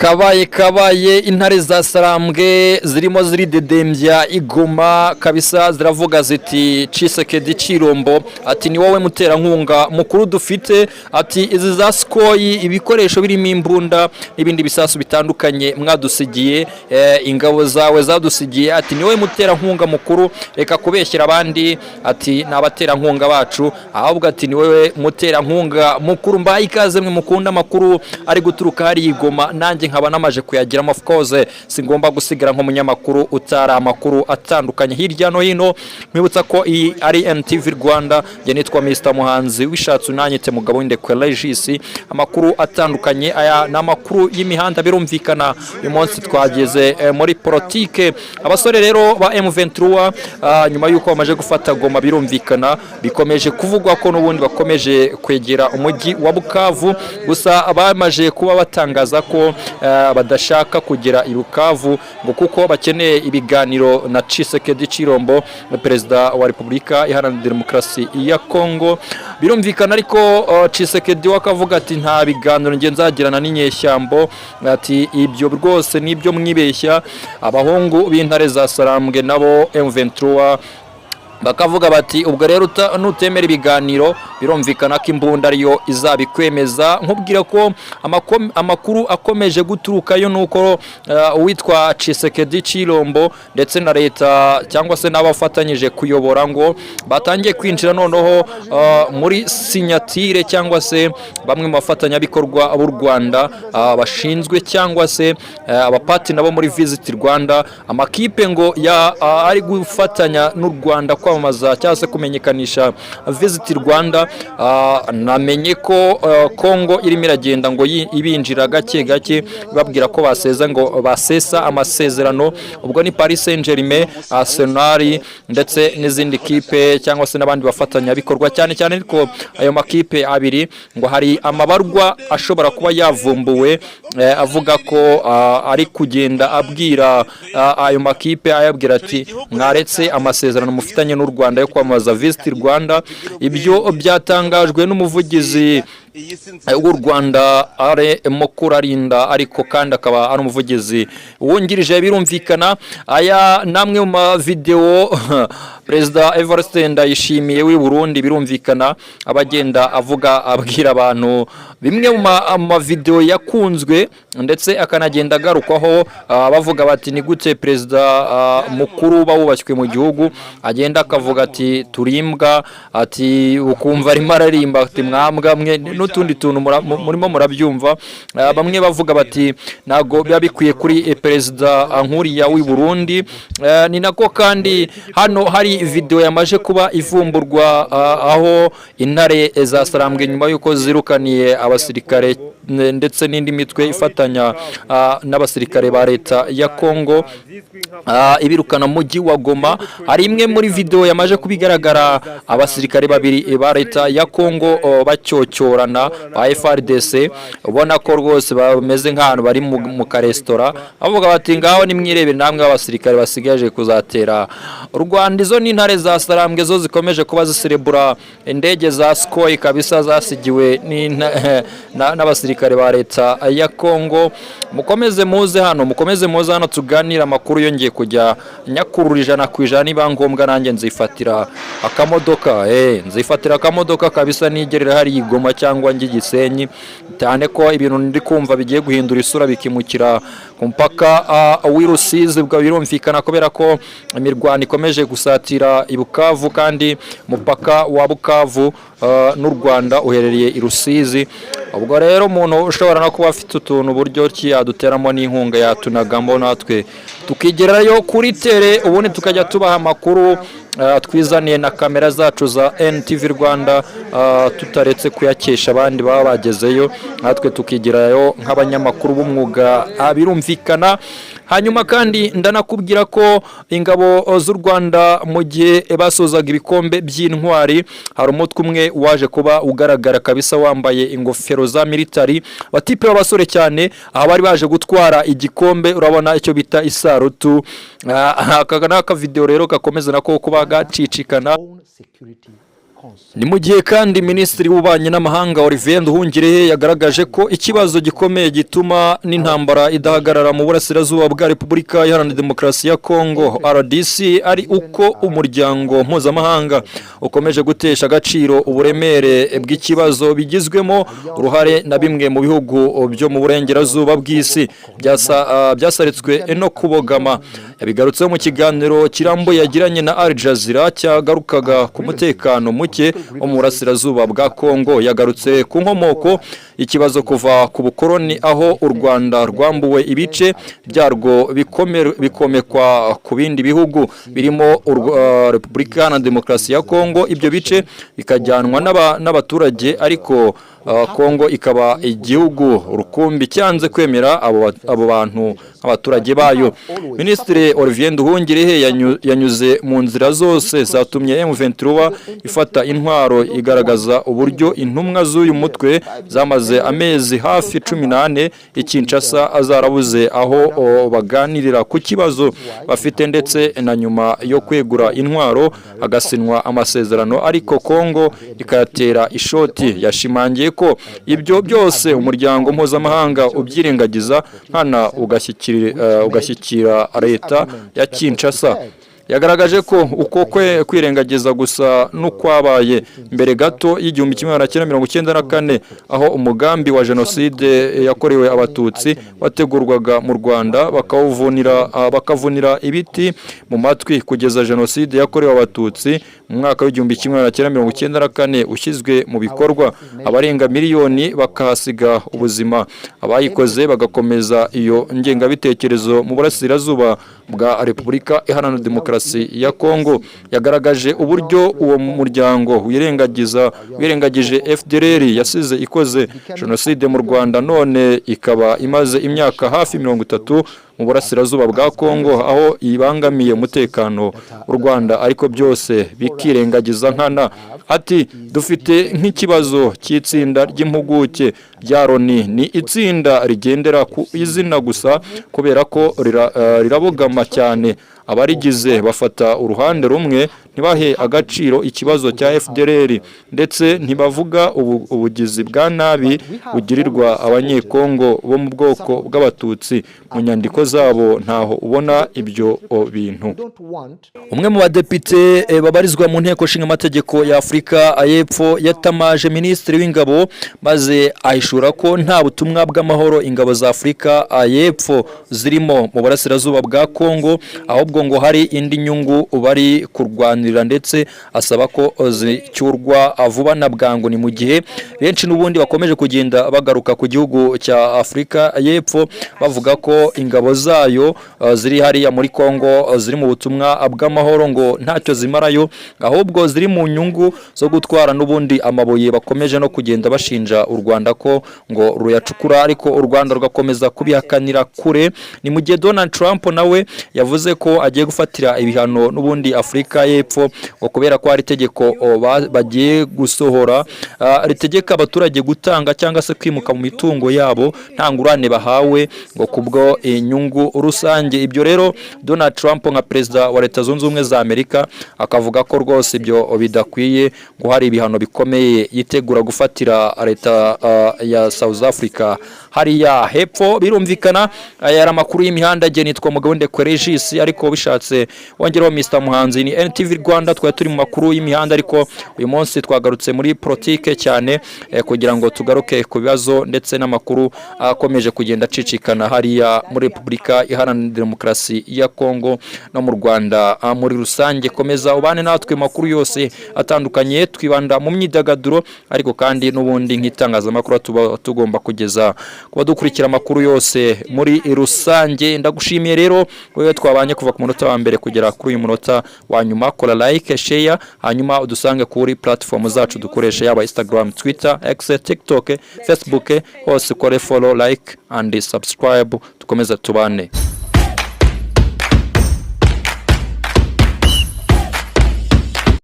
Kabaye kabaye, intare za Sarambwe zirimo ziridedembya igoma kabisa. Ziravuga ziti: "Tshisekedi Tshilombo," ati, "ni wowe muterankunga mukuru dufite." Ati: "Izi za Sukhoi, ibikoresho birimo imbunda n'ibindi bisasu bitandukanye mwadusigiye, ingabo zawe zadusigiye," ati, "ni wowe muterankunga mukuru. Reka kubeshyira abandi," ati, "ni abaterankunga bacu," ahubwo ati: "Ni wowe muterankunga mukuru." Mbaye ikaze mwe mukunda amakuru ari guturuka hariya i Goma, nanjye nkaba namaje kuyageramo. Of course singomba gusigara nk'umunyamakuru utari amakuru atandukanye hirya no hino. Nkwibutsa ko iyi ari NTV Rwanda, njye nitwa Mr Muhanzi, wishatse unanyite mugabo w'indekwe Regis. Amakuru atandukanye, aya ni amakuru y'imihanda. Birumvikana uyu munsi twageze muri politike. Abasore rero ba M23, nyuma y'uko bamaze gufata Goma, birumvikana bikomeje kuvugwa ko n'ubundi bakomeje kwegera umujyi wa Bukavu. Gusa bamaze kuba batangaza ko badashaka kugera i Bukavu, ngo kuko bakeneye ibiganiro na Tshisekedi Tshilombo, perezida wa Repubulika Iharanira Demokarasi ya Kongo. Birumvikana ariko Tshisekedi we akavuga ati: "Nta biganiro nge nzagirana n'inyeshyambo," ati: "Ibyo rwose nibyo mwibeshya." Abahungu b'intare za Sarambwe nabo M23 bakavuga bati: "Ubwo rero nutemera ibiganiro, birumvikana ko imbunda ariyo izabikwemeza." Nkubwira ko amakuru akomeje guturukayo nuko uwitwa Tshisekedi Tshilombo ndetse na leta cyangwa se n'abafatanyije kuyobora ngo batangiye kwinjira noneho muri signature, cyangwa se bamwe mu bafatanyabikorwa b'u Rwanda bashinzwe cyangwa se abapartner bo muri Visit Rwanda, amakipe ngo ya ari gufatanya n'u Rwanda kwamamaza cyangwa se kumenyekanisha Visit Rwanda. Namenye ko Congo irimo iragenda ngo ibinjira gake gake, babwira ko baseza, ngo basesa amasezerano. Ubwo ni Paris Saint-Germain, Arsenal ndetse n'izindi kipe cyangwa se n'abandi bafatanyabikorwa cyane cyane. Ariko ayo makipe abiri ngo hari amabarwa ashobora kuba yavumbuwe avuga ko ari kugenda abwira ayo makipe, ayabwira ati: "Mwaretse amasezerano mufitanye n'u Rwanda yo kwamamaza Visit Rwanda." Ibyo byatangajwe n'umuvugizi w'u Rwanda are Mukurarinda, ariko kandi akaba ari umuvugizi wungirije. Birumvikana aya namwe mu mavidewo Perezida Evariste Ndayishimiye w'i Burundi, birumvikana abagenda avuga, abwira abantu bimwe mu mavidewo yakunzwe ndetse akanagenda agarukwaho, bavuga bati: "Ni gute perezida mukuru uba wubashywe mu gihugu agenda akavuga ati 'turimbwa'?" Ati ukumva arimo ararimba ati: "Mwambwa mwe," n'utundi tuntu murimo murabyumva. Bamwe bavuga bati: "Ntabwo biba bikwiye kuri perezida nk'uriya w'i Burundi." Ni nako kandi hano hari video yamaje kuba ivumburwa, aho intare za Sarambwe, nyuma y'uko zirukaniye abasirikare ndetse n'indi mitwe ifatanya n'abasirikare ba leta ya Kongo, ibirukana mu mujyi wa Goma, hari imwe muri video yamaje kubigaragara abasirikare babiri ba leta ya Kongo bacyocyorana ba FARDC, ubona ko rwose bameze nk'ahantu bari mu karesitora, bavuga bati: "Ngaho nimwirebere namwe abasirikare basigaje kuzatera u Rwanda." Izo ni intare za Sarambwe zo zikomeje kuba ziserebura indege za Sukhoi kabisa zasigiwe n'abasirikare ba leta ya Kongo. Mukomeze muze hano, mukomeze muze hano tuganire amakuru. Yongeye kujya nyakurura 100%. Niba ngombwa nanjye nzifatira akamodoka, nzifatira akamodoka kabisa, nigerera hariya i Goma cyangwa njye Gisenyi, cyane ko ibintu ndi kumva bigiye guhindura isura bikimukira ku mupaka w'i Rusizi. Ubwo birumvikana kubera ko imirwano ikomeje gusatira i Bukavu, kandi umupaka wa Bukavu n'u Rwanda uherereye i Rusizi. Ubwo rero umuntu ushobora no kuba afite utuntu uburyo ki yaduteramo n'inkunga, yatunagamo, natwe tukigerayo kuri terrain, ubundi tukajya tubaha amakuru twizaniye na kamera zacu za NTV Rwanda, tutaretse kuyakesha abandi baba bagezeyo, natwe tukigerayo nk'abanyamakuru b'umwuga. Birumvikana. Hanyuma kandi ndanakubwira ko ingabo z'u Rwanda, mu gihe basozaga ibikombe by'intwari, hari umutwe umwe waje kuba ugaragara kabisa wambaye ingofero za military, batipe b'abasore cyane, aha bari baje gutwara igikombe, urabona icyo bita isarutu. Aka ni akavidewo rero gakomeza nako kuba gacicikana. Own security Ni mu gihe kandi Minisitiri w'Ububanyi n'Amahanga Olivier Nduhungirehe yagaragaje ko ikibazo gikomeye gituma n'intambara idahagarara mu burasirazuba bwa Repubulika Iharanira Demokarasi ya Kongo, RDC, ari uko umuryango mpuzamahanga ukomeje gutesha agaciro uburemere bw'ikibazo, bigizwemo uruhare na bimwe mu bihugu byo mu burengerazuba bw'isi byasaritswe no kubogama. Yabigarutseho mu kiganiro kirambuye yagiranye na Al Jazeera cyagarukaga ku mutekano muke wo mu burasirazuba bwa Kongo. Yagarutse ku nkomoko ikibazo kuva ku bukoroni, aho u Rwanda rwambuwe ibice byarwo bikomekwa ku bindi bihugu birimo Repubulika Iharanira Demokarasi ya Kongo, ibyo bice bikajyanwa n'abaturage, ariko Kongo ikaba igihugu rukumbi cyanze kwemera abo bantu nk'abaturage bayo. Minisitiri Olivier Nduhungirehe yanyuze mu nzira zose zatumye M23 ifata intwaro, igaragaza uburyo intumwa z'uyu mutwe zamaze amezi hafi 14 i Kinshasa azarabuze aho baganirira ku kibazo bafite, ndetse na nyuma yo kwegura intwaro hagasinwa amasezerano, ariko Kongo ikayatera ishoti. Yashimangiye ko ibyo byose umuryango mpuzamahanga ubyirengagiza nkana, ugashyikira leta ya Kinshasa. Yagaragaje ko uko kwe kwirengagiza gusa n'ukwabaye mbere gato y'1994, aho umugambi wa jenoside yakorewe Abatutsi wategurwaga mu Rwanda, bakavunira ibiti mu matwi kugeza jenoside yakorewe Abatutsi mu mwaka w'1994 ushyizwe mu bikorwa, abarenga miliyoni bakahasiga ubuzima, abayikoze bagakomeza iyo ngengabitekerezo mu burasirazuba bwa Repubulika Iharanira Demokarasi ya Kongo. Yagaragaje uburyo uwo muryango wirengagije FDLR yasize ikoze jenoside mu Rwanda, none ikaba imaze imyaka hafi 30 mu burasirazuba bwa Kongo, aho ibangamiye umutekano w'u Rwanda, ariko byose bikirengagiza nkana. Ati: "Dufite nk'ikibazo cy'itsinda ry'impuguke rya Loni. Ni itsinda rigendera ku izina gusa kubera ko rirabogama cyane. Abarigize bafata uruhande rumwe, ntibahe agaciro ikibazo cya FDLR, ndetse ntibavuga ubugizi bwa nabi bugirirwa Abanyekongo bo mu bwoko bw'Abatutsi. Mu nyandiko zabo ntaho ubona ibyo bintu." Don't want Umwe mu badepite babarizwa mu Nteko Ishinga Amategeko ya Afurika y'Epfo yatamaje Minisitiri w'Ingabo, maze ahishura ko nta butumwa bw'amahoro ingabo za Afurika y'Epfo zirimo mu burasirazuba bwa Kongo, ahubwo ngo hari indi nyungu bari kurwanirira, ndetse asaba ko zicyurwa vuba na bwangu. Ni mu gihe benshi n'ubundi bakomeje kugenda bagaruka ku gihugu cya Afurika y'Epfo, bavuga ko ingabo zayo ziri hariya muri Kongo ziri mu butumwa bw'amahoro, ngo ntacyo zimarayo, ahubwo ziri mu nyungu zo gutwara n'ubundi amabuye bakomeje no kugenda bashinja u Rwanda ko ngo ruyacukura, ariko u Rwanda rugakomeza kubihakanira kure. Ni mu gihe Donald Trump nawe yavuze ko agiye gufatira ibihano n'ubundi Afurika y'Epfo, ngo kubera ko hari itegeko bagiye gusohora ritegeka abaturage gutanga cyangwa se kwimuka mu mitungo yabo nta ngurane bahawe, ngo kubwo inyungu rusange. Ibyo rero Donald Trump nka perezida wa Leta Zunze Ubumwe za Amerika akavuga ko rwose ibyo bidakwiye, ngo hari ibihano bikomeye yitegura gufatira leta ya South Africa hariya hepfo. Birumvikana aya yari amakuru y'imihanda. Jye nitwa Mugabo Ndekwe Regis, ariko bishatse wongeraho Mr Muhanzi. Ni NTV Rwanda, twari turi mu makuru y'imihanda, ariko uyu munsi twagarutse muri politike cyane kugira ngo tugaruke ku bibazo ndetse n'amakuru akomeje kugenda acicikana hariya muri Repubulika Iharanira Demokarasi ya Kongo no mu Rwanda muri rusange. Komeza ubane natwe mu makuru yose atandukanye, twibanda mu myidagaduro, ariko kandi n'ubundi nk'itangazamakuru tuba tugomba kugeza kuba dukurikira amakuru yose muri rusange. Ndagushimiye rero wowe twabanye kuva ku munota wa mbere kugera kuri uyu munota wa nyuma. Kora like, share, hanyuma udusange kuri platform zacu dukoresha, yaba Instagram, Twitter, X, TikTok, Facebook, hose ukore follow, like and subscribe. Dukomeze tubane.